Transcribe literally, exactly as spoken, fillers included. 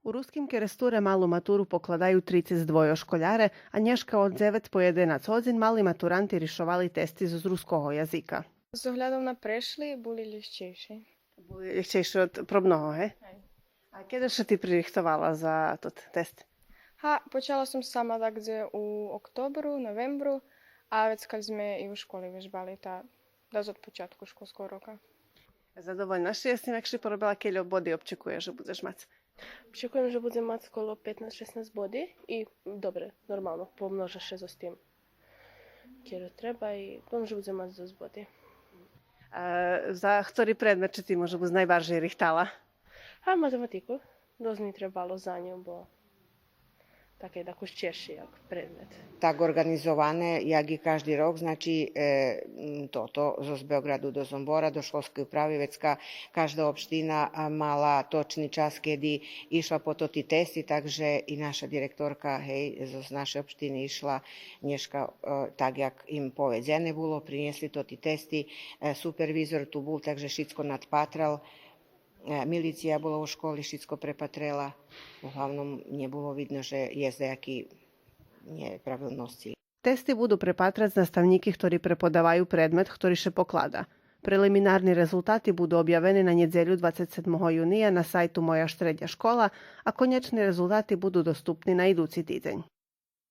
У Руским Керестуре малу матуру покладаю трицец двойо школяре, а нєшка од дзевец по єденац годзин мали матуранти ришовали тести зоз руского язика. З оглядом на прешли були лєгчейши. Були лєгчейши од пробного, ге? Гей. А кеди ше ти пририхтовала за тот тест? Га, почала сом сама дагдзе у октобру, новембру, а вецка зме и у школи вежбали, та дас од початку школского рока. Задовольна ши з тим як ши поробела, кельо боди обчекуєш же будзеш мац? Обчекуєм же будзем мац коло петнац-шеснац боди и добре, нормално, помножа ше зоз тим кельо треба и думам же будзем мац досц боди. А за хтори предмет ше ти може буц найбаржей рихтала? А математику. Досц ми требало за ню, бо таке дакус чежши як предмет. Так орґанизоване, як и кажди рок, значи, е, м, тото, зоз Беоґраду до Зомбора, до школскей управи, вецка кажда општина, а, мала точни час кеди ишла по тоти тести, так же и наша директорка, гей, зоз нашей општини ишла нєшка, е, так як им поведзене було, принєсли тоти тести, е, супервизор ту бул, так же шицко надпатрал. Е, милиция була у школи, шицко препатрела. Углавном, нє було видно же єст даяки нєправилносци. Тести буду препатрац наставнїки хтори преподаваю предмет хтори ше поклада. Прелиминарни резултати буду обявени на нєдзелю двацец седмого юния на сайту Моя штредня школа, а конєчни резултати буду доступни на идуци тидзень.